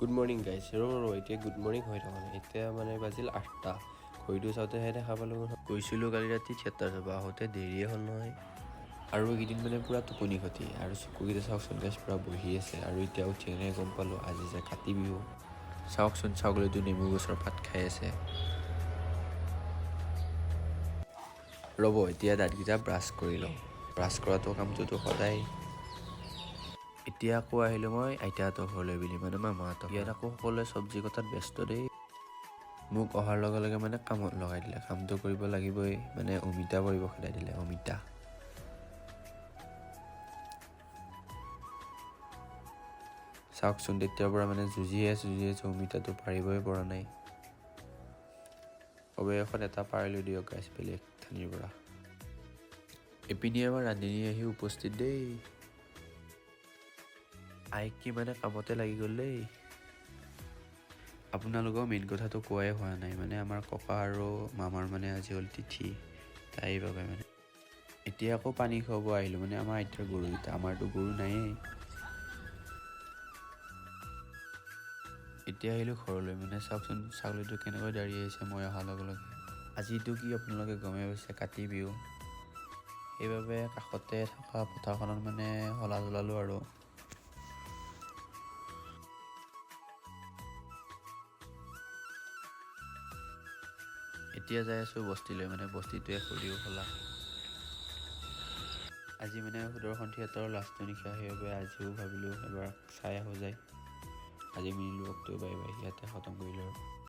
Good morning গাইছ। ৰ ৰ, এতিয়া গুড মৰ্ণিং হৈ থকা নাই। এতিয়া মানে বাজিল 8টা। ঘড়ীটো চাওঁতেহে দেখা পালোঁ। গৈছিলোঁ কালি ৰাতি থিয়েটাৰ চাব, আহোঁতে দেৰিয়ে হ'ল নহয়। আৰু এইকেইদিন মানে পূৰা টোপনি ক্ষতি আৰু চকুকেইটা চাওকচোন গাইছ, পূৰা বহি আছে। আৰু এতিয়া উঠি কেনে গম পালোঁ আজি যে কাতি বিহু। চাওকচোন, ছাগলীটো নেমু গছৰ পাত খাই আছে। ৰ'ব, এতিয়া দাঁতকেইটা ব্ৰাছ কৰি লওঁ। ব্ৰাছ কৰাটো কামটোতো সদায়। এতিয়া আকৌ আহিলোঁ মই আইতাহঁতৰ ঘৰলৈ বুলি, মানে মামাহঁতৰ। ইয়াত আকৌ সকলোৱে চব্জি কটাত ব্যস্ত দেই। মোক অহাৰ লগে লগে মানে কামত লগাই দিলে। কামটো কৰিব লাগিবই। মানে অমিতা কৰিব খেদাই দিলে, অমিতা। চাওকচোন, তেতিয়াৰ পৰা মানে যুঁজিয়ে আছোঁ, যুঁজি আছোঁ, অমিতাটো পাৰিবই পৰা নাই। অৱশেষত এটা পাৰিলোঁ দিয়ক গাইছ, বেলেগ ঠানিৰ পৰা। এপিনে আমাৰ ৰান্ধনী আহি উপস্থিত দেই। আইক কি মানে কামতে লাগি গ'ল দেই। আপোনালোকৰ মেইন কথাটো কোৱাই হোৱা নাই, মানে আমাৰ ককা আৰু মামাৰ মানে আজি হ'ল তিথি, তাইৰ বাবে মানে এতিয়া আকৌ পানী খুৱাব আহিলোঁ। মানে আমাৰ আইতাৰ গৰুকেইটা, আমাৰতো গৰু নায়েই। এতিয়া আহিলোঁ ঘৰলৈ। মানে চাওকচোন, ছাগলীটো কেনেকৈ দাঁড়িয়ে আহিছে মই অহাৰ লগে লগে। আজিতো কি আপোনালোকে গমেই পাইছে, কাতি বিহু। সেইবাবে কাষতে থকা পথাৰখনত মানে শলা জ্বলালোঁ। আৰু এতিয়া যাই আছোঁ বস্তিলৈ, মানে বস্তিটোৱে সৰিয়হ শলা। আজি মানে সুদৰ্শন থিয়েটাৰৰ লাষ্টটো নিশা, সেইবাবে আজিও ভাবিলোঁ এবাৰ চাই আহোঁ যায়। আজি মিনি ব্লগটো বাই বাই, ইয়াতে খতম কৰিলোঁ আৰু।